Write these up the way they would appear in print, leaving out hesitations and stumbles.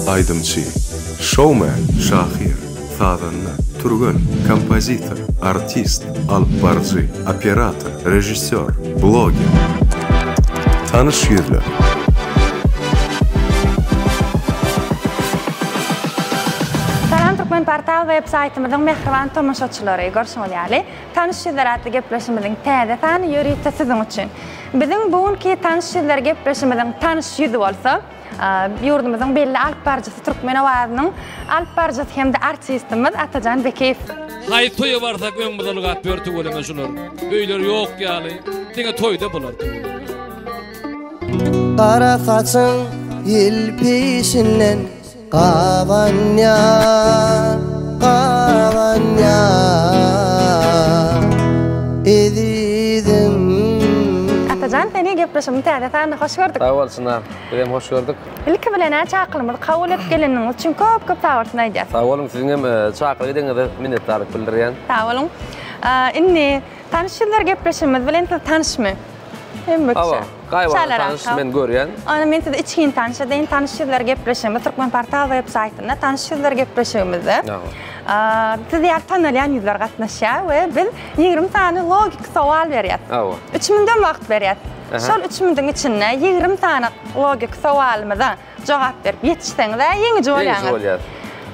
Aýdymçy, şoumen, şahyr, sazanda, türgen, kompozitor, artist, alypbaryjy, operator, režissýor, bloger. Tanyş ýüzler. Salam Türkmenportal web saýtymyzyň mähriban tomaşaçylary! Görşüňiz ýaly, Tanyş ýüzler atly gepleşimiziň täze sany ýörite siziň üçin. Biziň bu günki Tanyş ýüzler gepleşimiziň tanyş ýüzi bolsa, ýurdumyzyň belli alypbaryjysy Türkmen owazynyň alypbaryjysy hem-de artistimiz Atajan Bekiýew. Haýsy toýa barsak öňümize ylgap ýör tüweleme şular. Öýleri ýok ýaly, diňe toýda bular tüweleme. Gara saçyň ýelpişinden Gabanýar, gabanýar, ezizim. Atajan seni gepleşigiň täze sanynda hoş gördük. Sag bol Çynar. Bizem hoş gördük. Ilki bilen-ä çakylymyzy kabul edip geleniňiz üçin köp-köp sag bolsun aýdýas. Sag boluň, siziň hem çakylyk edeniňize minnetdarlyk bildirýän. Sag boluň. Indi Tanyş ýüzler gepleşigimiz bilen siz tanyşmy? Hemme kişi. Hawa, gaýybana tanyş, men görýän. Onda men sizi içgin tanyş edeýin. Tanyş ýüzler gepleşigimiz Türkmenportal web saýtynda Tanyş ýüzler gepleşigimizde siz ýaly tanalýan ýüzler gatnaşýar we biz 20 sany logiki sowal berýäs. Hawa. 3 münden wagt berýäs. Şol 3 mündüň içinde 20 sany logiki sowalymyza Jogap berip ýetişseňiz-ä ýeňiji bolýaňyz. Ýeňiji bolýas.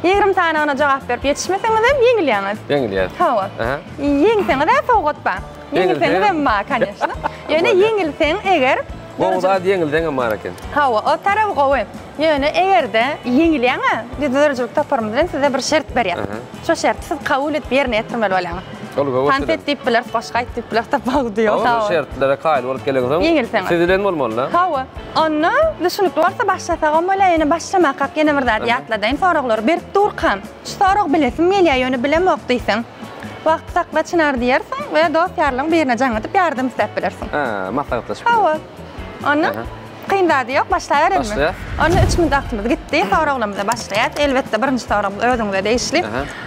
20 sanygyna jogap berip ýetişmeseňizem ýeňilýäňiz. Ýeňilýäs. Hawa. Aha. Ýeňseňiz-ä sowgat bar. Ýeňilseňizem bar, koneşno. Ýöne ýeňilseň eger Gowy zat ýeňilseňem bar eken. Hawa, o taraby gowy. Ýöne eger-de ýeňilýäň-ä, biz döredijilik toparymyz bilen size bir şert berýäs. Şo şerti siz kabul edip ýerine ýetirmeli bolýaňyz. Ol gowy Tans et diýip bileris, goşgy aýt diýip bileris, tapawudy ýok. Hawa, şertlere kaýyl bolup geleňsoň, Ýeňilseňiz. siz bilen bolmaly-da. Hawa. Onda düşünikli bolsa başlasagam bolýar, ýöne başlamakak ýene bir zady ýatladaýyn, soraglary berip durkam, şu soragy bilesim gelýär, ýöne bilemok diýseň, wagty sakla Çynar diýersiň we dost-ýarlaryň birine jaň edip ýardam isläp bilersiň. Hä, maslahatlaşyp bileris. Hawa. Onda kyn zady ýok, başlaberelimi? Başlaýas. Onda üç minut wagtymyz gitdi, soraglarymyza başlaýas. Elbetde birinji soragymyz özüňize degişli.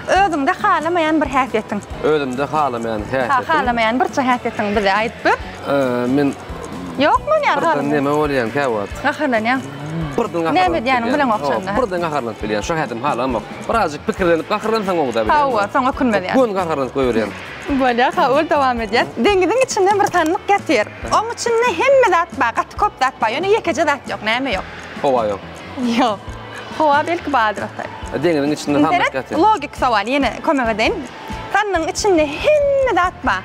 Özüňde halamaýan bir häsiýetiň. Özümde halamaýan häsiýetim. Ha, halamaýan birje häsiýetiňi bize aýdyp ber. Men Ýokmy ony ýaly Birden neme bolýan käwagt. Gaharlanýaň. Birden gaharlanyp. Näme edýäniňi bileňok şonda. Birden gaharlanyp bilýän. Şo häzim halamok. Birazjyk pikirlenip gaharlansaň gowy-da bilýän. Hawa, soň ökünmez ýaly. Göni gaharlanyp goýberýän. Bolýar, hawa, dowam edýäs. Deňiziň içinde bir sandyk ýatyr. Oň içinde hemme zat bar, gaty köp zat bar, ýöne ýekeje zat ýok. Näme ýok? Howa ýok. Ýok. Howa belki bardyr ataý. Deňiziň içinde sandyk ýatyr. Seret, logik sowal, ýene kömek edeýin. Sandygyň içinde hemme zat bar.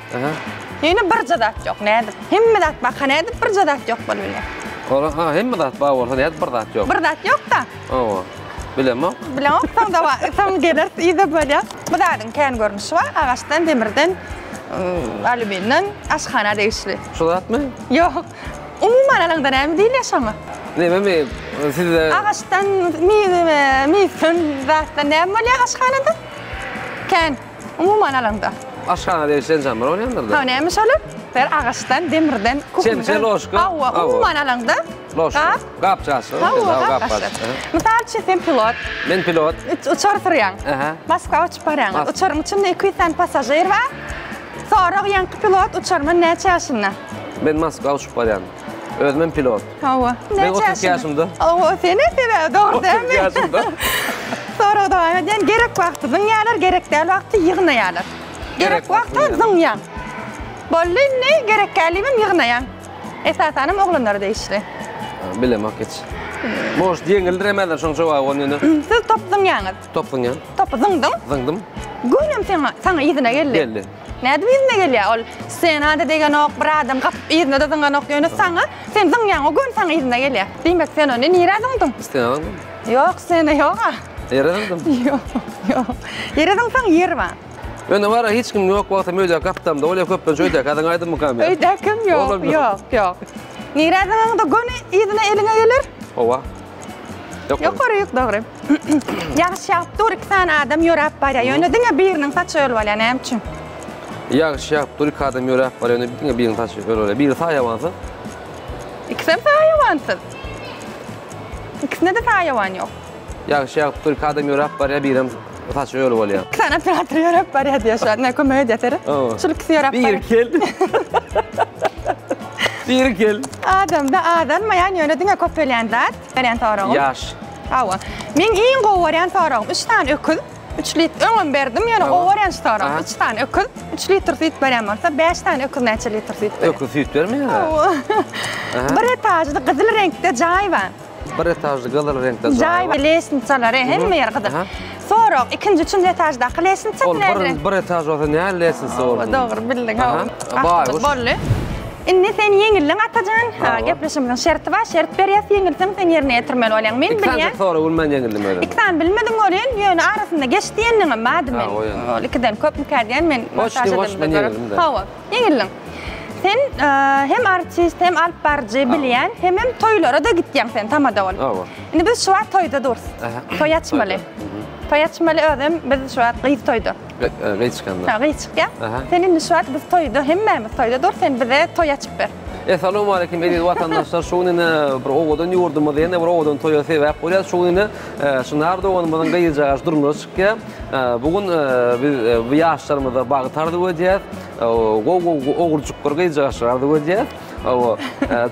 Ýöne birje zat ýok. Nädip? Hemme zat barka nädip birje zat ýok bolup bilýär? Ora, ha, hemme zat bar bolsa nädip bir zat ýok? Bir zat ýok-da. Hawa. Bilemok. Bilemok, soň dawa, soň geleris yza bolýar. Bu zadyň kän görnüşi bar. Agaçdan, demirden, alýuminden, aşhana degişli. Şu zatmy? Ýok. Umuman alaňda näme diýilýär şoňa? Nememi? Sizde Agaçdan, misden, zatdan näme bolýar aşhanada? Kän. Umuman alaňda. Aşhana degişli enjamlar bolýandyr-da. Hawa, näme şolar? Bir agaçdan, demirden, kuhnýadan. Çemçe, ložka. Hawa, umuman alaňda. Ložka. Gap. Gap-çaşyk. Hawa, gap-gaşyk. Mysal üçin, sen pilot. Men pilot. Uçar sürýäň. Aha. Moskwa uçup barýaňyz. Uçaryň içinde 200 sany passažir bar. Sorag, ýaňky pilot uçarman näçe ýaşynda? Men Moskwa uçup barýan. Özümem pilot. Hawa. Men 32 ýaşymda. Hawa, seni sebäbi dogry dälmi? 32 ýaşymda. Sorag dowam edýän. Gerek wagty zyňýarlar, gerek däl wagty ýygnaýarlar. Gerek wagty zyňýaň. Boldy indi, gerek däl diýibem ýygnaýaň. Esasanam oglanlara degişli. Bilemok hiç. Может, ýeňildir hem häzir şoň jogaby ony ýöne. Siz top zyňýaňyz. Top zyňýan. Topy zyňdyň. Zyňdym. Gönem saňa, saňa yzyna geldi. Geldi. Nädip yzyna gelýär? Ol ssenada degenok, bir adam gapyp yzyna-da zyňanok, ýöne saňa, sen zyňýaň, o göni saňa yzyna gelýär. Diýmek, sen ony nirä zyňdyň? Stena zyňdym. Ýok, stena ýog-a. Ýere zyňdym. Ýok, ýok. Ýere zyňsaň ýer bar. Ýöne bar-a hiç kim ýok wagtam öýdäki gapdamda bolýar köplenç öýdäki zyňaýdymmykam ýa? Öýdäki kim ýok, ýok, ýok. Nirä zyňaňda göni yzyna eliňe geler? Howa. Ýokaryk dogry. Ýagyş ýagyp dur, iki sany adam ýöräp barýar. Ýöne diňe biriniň saçy öl bolýar, näme üçin? Ýagyş ýagyp dur, iki adam ýöräp barýar, ýöne diňe biriniň saçy öl bolýar. Biri saýawansyz. Ikisem saýawansyz. Ikisinde-de saýawan ýok. Ýagyş ýagyp dur, iki adam ýöräp barýar, birem saçy öl bolýar. Iki sany operator ýöräp barýar diýýär şu wagt. Näme kömek edýär seret. Şul ikisi ýöräp barýar. Biri kel. Biri kel. Adamda azalmaýan, ýöne diňe köpelýän zat. Berýän soragym. Ýaş. Hawa. Meň iň gowy görýän soragym, üç sany öküz, üç lit, öňem berdim, ýöne gowy görýän şu soragym. Üç sany öküz, üç litr süýt berýän bolsa, bäş sany öküz näçe litr süýt berýär? Öküz süýt bermeýär. Hawa. Bir etažly gyzyl reňkde jaý bar. Bir etažly gyzyl reňkde jaý bar. Jaý lesnitsalary hemme ýeri gyzyl. Sorag, ikinji, üçünji etaždaky lesnitsa Ol bir, bir etaž bolsa näme lesnitsa bolsun? Dogry bildiň. Baýguş. Boldy. Indi sen ýeňildiň Atajan. Gepleşigimiziň şerti bar. Şert berýäs, ýeňilseň sen ýerine ýetirmeli bolýaň. Men bilýän. Iki sany sorag bilmän ýeňildim özüm. Iki sany bilmediň welin, ýöne arasynda geç diýenliňem bardy men. Ol ikiden köpmükä diýen men. Hoş, hoş men ýeňildim-de. Hawa. Ýeňildiň. Sen hem artist, hem alyp baryjy bilýän, hemem toýlara-da gitýäň sen tamada bolup. Hawa. Indi biz şu wagt toýda durus. Toý açmaly. Toý açmaly özem biz şu wagt gyz toýda. Gyz çykanda. Ha, gyz çykýar. Sen indi şu wagt biz toýda, hemmämiz toýda durus, sen bize toý açyp ber. Essalawmaleýkim eziz watandaşlar. Şu gün ine bir owadan ýurdumyzda ýene bir owadan toýa sebäp bolýas. Şu gün ine Çynar doganymyzyň gyzjagazy durmuşa çykýar. Bu gün biz bu ýaşlarymyza bagt arzuw edýäs. Gowy-gowy oguljyklar, gyzjagaşlar arzuw edýäs. Hawa,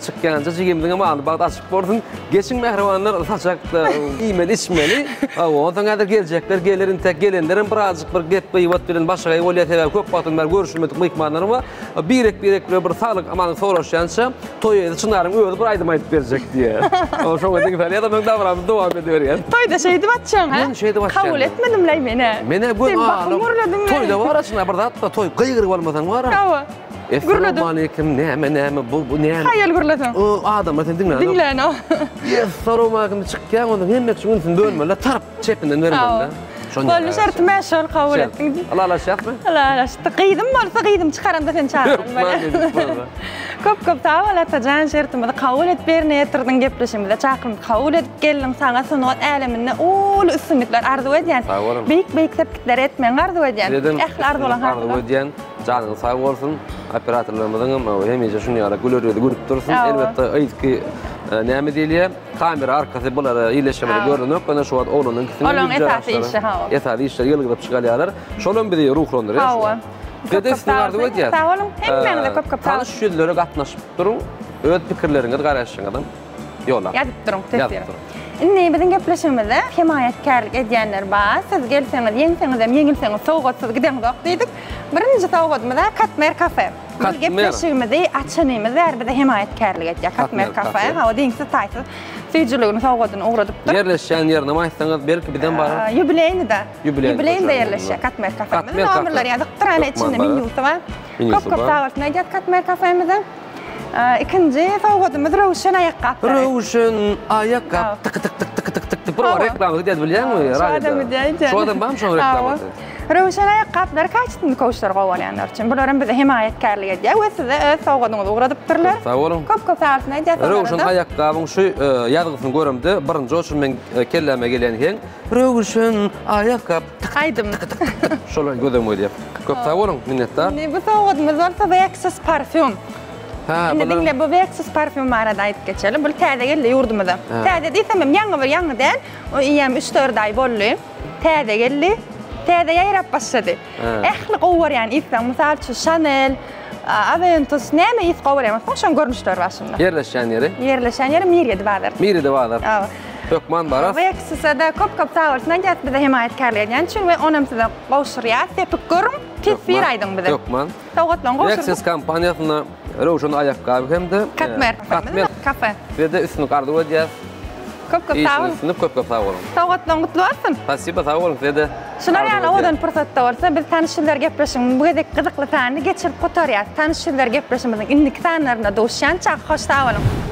çykýança jigimiziň hem alny bagt açyk bolsun. Geçiň mähribanlar, saçakda iýmeli, içmeli. Hawa, onsoň häzir geljekler geler intäk, gelenlerem birazjyk bir gep-gybat bilen başagaý bolýar, sebäbi köp wagtdan bäri görüşmedik myhmanlarym bar. Birek-birek bilen bir saglyk amanlyk soraşýança, toý eýesi Çynaryň özi bir aýdym aýdyp berjek diýýär. Hawa, şoňa diň salýar-da, meň dabramyz dowam ediberýär. Toýda şeýdip açjaň, hä? Men şeýdip açýan. Kabul etmedim-läý men-ä. Men-ä göz Sen bakym gürlediň meni. Toýda bar-a Çynar, bir zat-da, toý gygyryp almasaň bar-a. Hawa. Gürledim. Essalawmaleýkim, näme, näme, bu, bu näme? Haýal gürleseň. O adamlar seni diňlänok. Diňlänok. Essalawmaleýkim çykýaň, onsoň hemme kişiň ünsüni bölmeli, tarp çepinden bermeli. Boldy şertime şol kabul etdiň. Ylalaşýasmy? Ylalaşdyk. Gyzym bolsa gyzym çykaranda seni çagyraryn bolýa. Köp köp sag bol Atajan şertimizi kabul edip ýerine ýetirdiň gepleşigimize çakyrymyzy kabul edip geldiň saňa sungat äleminde uly üstünlikler arzuw edýän. Sag boluň. Beýik beýik sepgitlere etmegiňi arzuw edýän. Sizeden Ähli arzuwlaryň arzuw edýän. Janyňyz sag bolsun. Operatorlarymyzyň hem hemişe şuny ýaly güler ýüzi gülüp dursun. Elbetde yzky näme diýilýär? Kamera arkasy bulara ýerleşmeli görünok. Ýöne şu wagt oglanyň ikisiniň Olaryň esasy işi hawa. Esasy işleri ýylgyryp çykalýarlar. Şolam bizi ruhlandyrýar. Hawa. Size üstünlik arzuw edýäs. Sag boluň. Hemmäňize köp köp sag Tanyş ýüzlere gatnaşyp duruň. Öz pikirleriňizi, garaýşyňyzam ýollaň. Ýazyp duruň teswir. Indi biziň gepleşigimizde hemaýatkärlik edýänler bar. Siz gelseňiz, ýeňseňizem, ýeňilseňiz sowgatsyz gideňzok diýdik. Birinji sowgadymyz-a Katmer kafe. Biz gepleşigimizi açanymyz bäri bize hemaýatkärlik edýär Katmer kafe. Hawa, deňsiz-taýsyz süýjüligini, sowgadyny ugradypdyr. Ýerleşýän ýerinem aýtsaňyz, belki bizem bararys. Ýubileýnida. Ýubileýnida ýerleşýär Katmer kafemiz. Nomerleri ýazypdyr, ana içinde menýusy bar. Köp-köp sag bolsun aýdýas Katmer kafemize. Ikinji sowgadymyz Röwşen aýakgaplary. Röwşen aýakgap tyk tyk tyk tyk tyk tyk bir bar reklama gidýär bilýäňmi? Şu adam gidýär. Şu adam barmy şoň reklamasy? Röwşen aýakgaplary kaçtynly köwüşler gowy bolýanlar üçin. Bular hem bize hemaýatkärlik edýär we size öz sowgadyňyzy ugradypdyrlar. Sag boluň. Köp köp sag bolsun aýdýas. Röwşen aýakgabyň şu ýazgysyny göremde birinji oçur meň kelläme gelýän heň Röwşen aýakgap tyk Aýdym. tyk tyk tyk şolar göz öňüme gelýär. Köp sag boluň, minnetdar. Indi bu sowgadymyz bolsa Vexus parfýum. Hä, Indi bular diňle bu Vexus parfýum barada aýdyp geçeli. Bu täze geldi ýurdumyza. Täze diýsem hem ýaňy bir ýaňy däl. O eýýäm üç-dört aý boldy. Täze geldi. Täze ýaýrap başlady. Ähli gowy görýän yslaň, mysal üçin, Chanel, Aventus, näme ys gowy görýän bolsaň, şoň görnüşleri bar şunda. Ýerleşýän ýeri? Ýerleşýän ýeri Mirýedi bazar. Mirýedi bazar. Hawa. Hökman bararys. Vexusa-da köp-köp sag bolsun aýdýas bize hemaýatkärlik edýän üçin we onam size gowşurýas. Sepip görüň, teswir aýdyň bize. Hökman. Sowgatlaryň gowşurdyk. Lexus kompaniýasynda Röwşen aýakgaby hem-de Katmer. Katmer kafe. Size-de üstünlik arzuw edýäs. Köp köp sag boluň. Işiňiz üstünlik, köp köp sag boluň. Sowgatlaryň gutly bolsun. Spasiba, sag boluň size-de. Şular ýaly owadan pursatda bolsa biz Tanyş ýüzler gepleşiginiň bu gezek gyzykly sanyny geçirip gutarýas. Tanyş ýüzler gepleşigimiziň indiki sanlarynda duşýança hoş sag boluň.